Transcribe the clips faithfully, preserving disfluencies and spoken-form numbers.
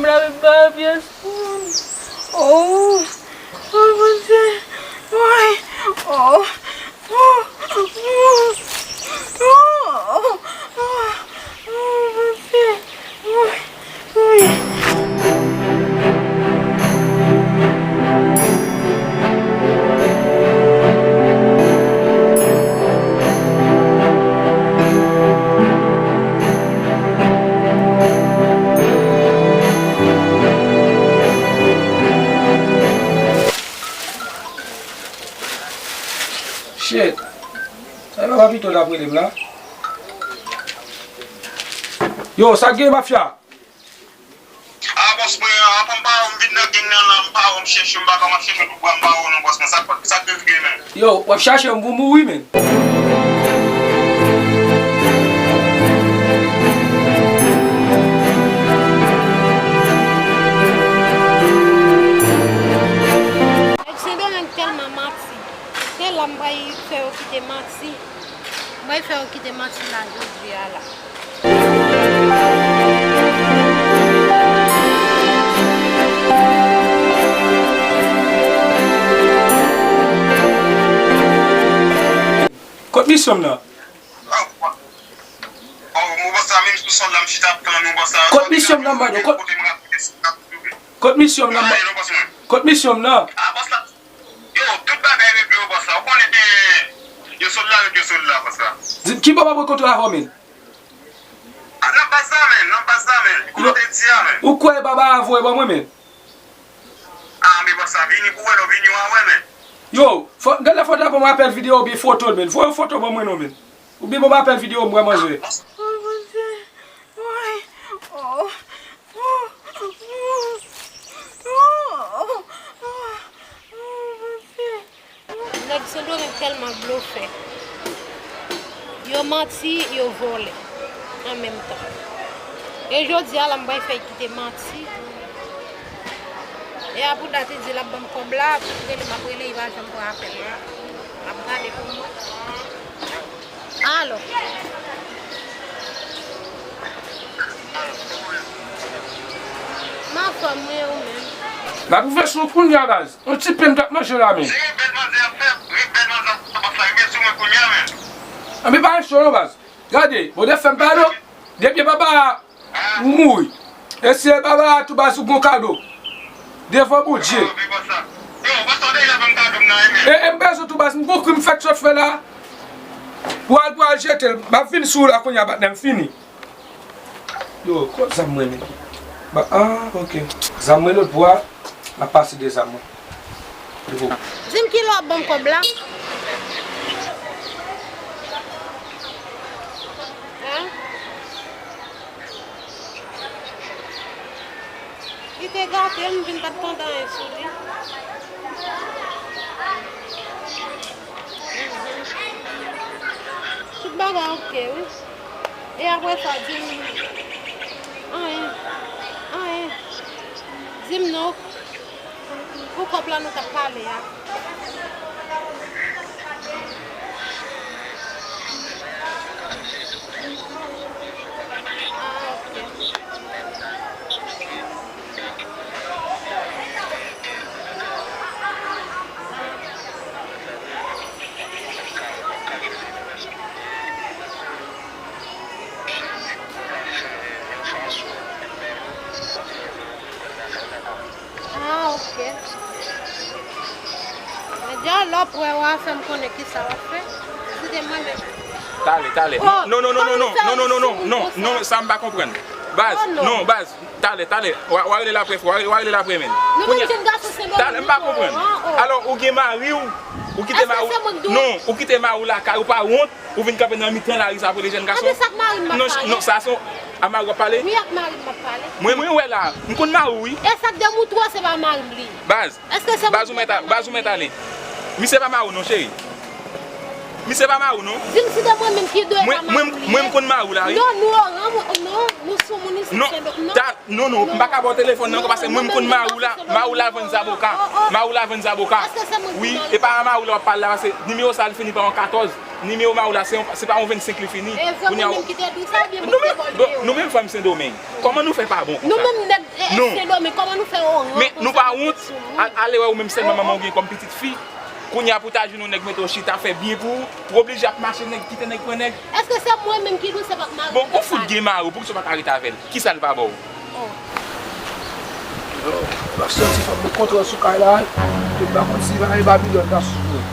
Lavi m pa anpyès. Oh, oh, Bondye. Woy. Oh, oh, oh, oh, oh, Bondye. Woy, woy. Shit. Sa e pa Papito t ap rele m la? Yo, sa k gen, mafya? Ah, bòs mwen, avan m pa wè w, m vin nan gang nan la, m pa wè w, m chèche w, m pa ka, m ap chèche w tout bwa, m pa wè w non, bòs mwen. Sa, sa k rive, men? Yo, w ap chache m pou mouri, men. Nèg Sendomeng tèlman manti. Se la m pral fè yo kite manti. M pral fè yo kite manti la jodi a la. Kot misyon m nan? Kot misyon m nan, m mande w? Kot, kot misyon m nan? Kot misyon m nan? Yo, tout bagay regle, bòs la. Ou konnen gen, yo sot la, yo sot la, bòs la. Di m ki bò m ap rankontre avè w, men? A, nan baz la, men, nan baz la, men. Kote w te di a, men. Ou kwè baba a voye ban mwen, men? A, men bòs la, vini pou wè, lè w vini, w a wè, men. Yo, fò, gade lè fò w ta ban mwen apèl videyo oubyen foto l, men. Voye yon foto ban mwen, non, men. Oubyen ban mwen apèl videyo, m wè manzè. Oh, Bondye. Woy. Oh. Nèg Sendomeng tèlman blofè. Yo manti, yo vòlè an menm tan. E jodi a la, m pral fè l kite manti. E a pou dat li di l ap ban m kòb la, tout rele m ap rele, li pa janm pran apèl la. M ap gade pou m wè. Alo. M anfòm, wi, ou menm? N ap rive sou ou kounye a, baz. Yon ti pen m t ap manje la, men. Se yon bèl manzè ap fè, yon bèl manzè ap fè, bòs la rive sou mwen kounye a, men. Anben, pa rete non, baz. Gade, Bondye fè m kado. Depi baba a ou mouri. E se baba a tou, baz, ou gon kado. Devan Bondye. E, e m bezwen tou, baz, m gon krim fèk sot fè la. Pou al, pou al jete l. M ap vin sou ou la kounye a, patnè, m fini. Yo, kot zam mwen, men? Ba, ah, ok. Zam mwen lòt bò a, m ap pase de zam mwen. Di m ki lè w ap ban m kòb la? Hein? Li te gate m, m vin pa t tande anyen sou li. Tout bagay oke, wi. E apre sa, di m, anyen, anyen. Di m non, pou kòb la nou t ap pale a. Ah, ok. Ah, ok. Men dja lè w prè, w a fè m konnen kisa w ap fè. Si se mwen menm. Tale, tale. Oh, non, non, non, non, non, non, non, non, non, non, sa m pa konprann. Baz, oh, non, baz, tale, tale. W a, w a rele l apre, w a, w a rele l apre, men. Nou menm jèn gason se mwen. Tale, m pa konprann. Alò, ou gen mari w, ou kite mari w. Non, ou kite mari w lakay, ou pa wont. Ou vin kanpe nan mitan lari sa pou le jèn gason? Anben, sa k mari m ap pale? Non, non, sa se a mari w ap pale? Wi, ak mari m ap pale. Mwen, mwen wè la, m konn mari w, wi. E sa k de m ou tro, se pa mari m li ye. Baz, baz ou mèt a, baz ou mèt ale. Misye pa mari w non, cheri. Misye pa mari w non. Di m si de mwen menm ki dwe pa mari m li ye. Mwen, mwen, mwen m konn mari w la, wi. Non, nou oran, non, nou sou moun isit, non, Sendomeng, non. Non, non, m pa ka ba w telefòn nan ankò, paske mwen m konn mari w la, mari w la vann zaboka. Mari w la vann zaboka. Wi, e pa mari w la w ap pale la, paske nimewo sa a li fini pa yon katòz. Nimewo mari w la, se yon, se pa yon vennsenk li fini. Kounye a, nou menm, bon, nou menm fanm Sendomeng. Kòman nou fè pa bon konsa? Nou menm nèg, Non. Sendomeng, kòman nou fè yon rank konsa mete sou moun? Men nou pa wont? Al-, ale wè ou menm sèlman manman w gen kòm pitit fi. Kounye a pou ta jwenn yon nèg mete w chita fè byen pou ou, ou oblije ap mache nèg kite nèg pran nèg. Èske se mwen menm ki dous, se pa mari m? Bon, ou fout gen mari w, poukisa w pa ka rete avè l? Kisa l pa ba w? Oh. Yo, m ap sòti, fò m kontre sou kay la. Tout pa konn si va e Babilòn ta sou mwen.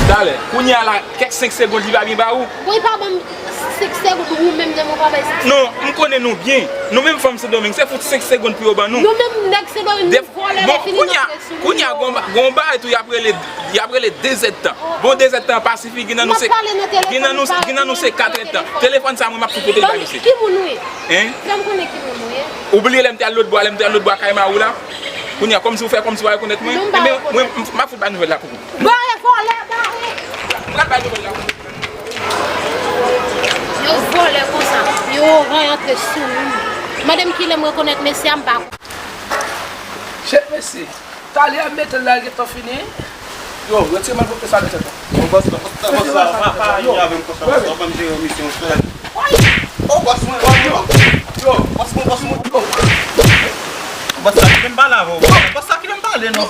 Talè, kounye a la, kèk senk segonn li pa byen ba ou? Bon, li pa ban m senk segonn, ou menm de mwen pa bay senk segonn. Non, m konnen nou byen. Nou menm fanm Sendomeng, se fout senk segonn pou yo ban nou. Nou menm nèg Sendomeng, nou vòlè, lè fini n ap fè sou nou. Kounye a, gon ba-, gon bagay tou y ap rele, y ap rele de zèdtan. Bon, de zèdtan pa sifi, gen nan nou se, gen nan nou, gen nan nou se kat èdtan. Telefòn sa mwen m ap fout pote l bay misye. Ki moun ou ye? Hein? Fè m konnen ki moun ou ye. Ou bliye lè m te al lòtbò, lè m te al lòtbò a kay mari w la? Kounye a, kòmsi w fè kòmsi w pa rekonèt mwen. Ebyen, mwen, m, m ap fout bay nouvèl la pou ou. Bare, vòlè, bare! M pral bay nouvèl la pou ou. Yo vòlè konsa. Yo ranyantre sou moun. Mande m kilè m rekonèt mesye a, m pa kwè. Shit, mesye. Talè a mete l la, l gentan fini. Yo, retire malpwòpte sa nan tèt ou. Bon, bòs la, bòs la, bòs la, pa, pa aji avè m konsa, bòs la, ban m jere yon misyon, frè. Oh, bòs mwen, bòs mwen. Yo. Bòs mwen, bòs mwen. Yo. Bòs la, kite m pale avè w. Bòs la, kite m pale, non.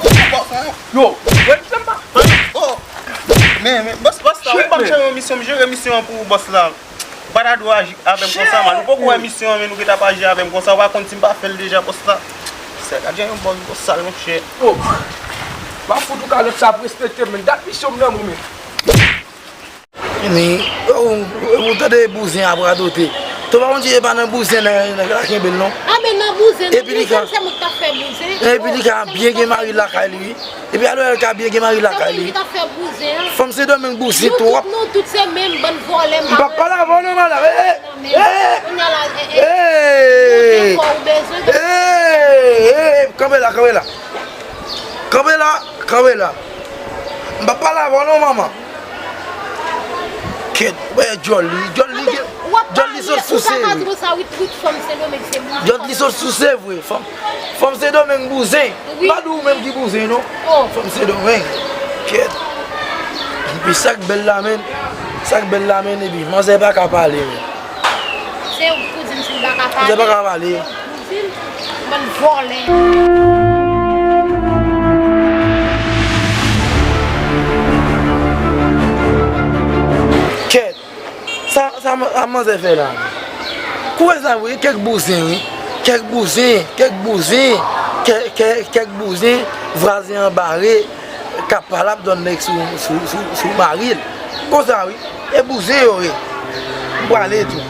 Yo, bòs la, kite m pale. Oh. Men, men, bòs, bòs la, ou ban m jere yon misyon, m jere misyon an pou ou, bòs la. Ou pa ta dwe aji avè m konsa, man. Ou poko wè misyon an, men ou gentan ap aji avè m konsa. Ou pa konn si m pa fè l deja, bòs la. Sè, gad jan yon bòs gwo sal, monchè. Oh. M ap fout ou kalòt sa ap respekte m, men dat misyon m nan mwen, men. Ni, ou, ou tande bouzen ap radote. Tonton Bondye pa nan bouzen, nan, nan la kenbe l non. A, men nan bouzen, epi li ka, se mwen k t ap fè bouzen. Epi li ka byen gen mari lakay li, wi. Epi alò, l ka byen gen mari lakay li. Fanm Sendomeng bouzen twòp. Nou tout, nou tout se menm bann vòlè. M p ap pale avè w non, madanm. Eh, eh, eh, eh, kanpe la, kanpe la. Kanpe la, kanpe la. M p ap pale avè w non, manman. Kèt, wè djòl li, djòl li gen, djòl li sot souse vre. Djòl li sot souse vre. Fanm, fanm Sendomeng bouzen. M pa di w menm ki bouzen non. Fanm Sendomeng. Kèt. Epi sa k bèl la menm, sa k bèl la menm, epi manzè pa ka pale menm. Se ou pou di m si l pa ka pale. Manzè pa ka pale. Ou di l, bann vòlè. Kèt. Sa, sa, sa manzè fè la? Kouraj la, wi, kèk bouzen, wi. Kèk bouzen, kèk bouzen, kè, kè, kèk bouzen, vwazen an bare, k ap pale ap donn nèg sou, sou, sou, sou mari l. Konsa, wi. E bouzen yo ye. M prale tou.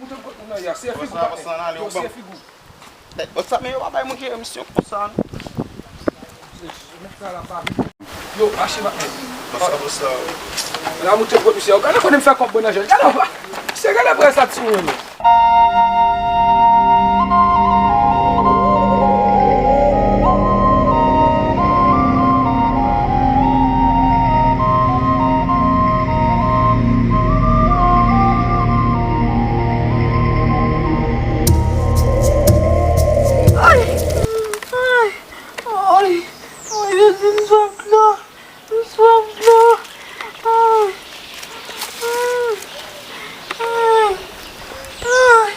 Moute kot moun nan ye a, se figi w pa fè. Yo, se figi w. Bòs la, men yo pa bay moun jere misyon konsa, non. Yo, mache, mache. Bòs la, bòs la. Yo, moute kot misye. Gade kote m fè kòb mwen nan jèn. Gade, misye, gade prè sa ti mwen. Ay! Ay! Ay! Ay! Jezi, m swaf dlo! M swaf dlo! Ay! Ay! Ay! Ay!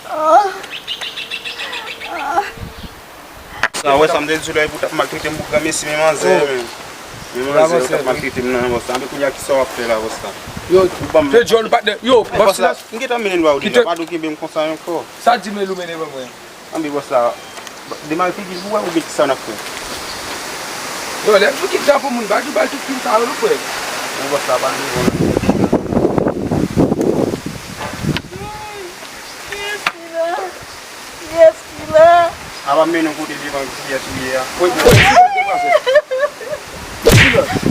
Ah! Ah! Sa wè sa m te di w la, epi w t ap maltrete m pou granmesi, men manzè, men. Men manzè, w t ap maltrete m nan, bòs la. Anben kounye a, kisa w ap fè la, bòs la? Yo, te djòl patnè. Yo, bòs la. M gentan mennen l ba w deja, pa dwe kenbe m konsa ankò. Sa di men lou mennen ban mwen? Anben bòs la, demare figi l pou w wè oubyen kisa n ap fè? Yo, lè m sou kidnape moun, ba di w ba l tout fim sa yo, non, frè. Ou wè sa pa devan. Kiyès ki la? Kiyès ki la? A pa mennen w kote devan kiyès ou ye a. Kiyès ki la?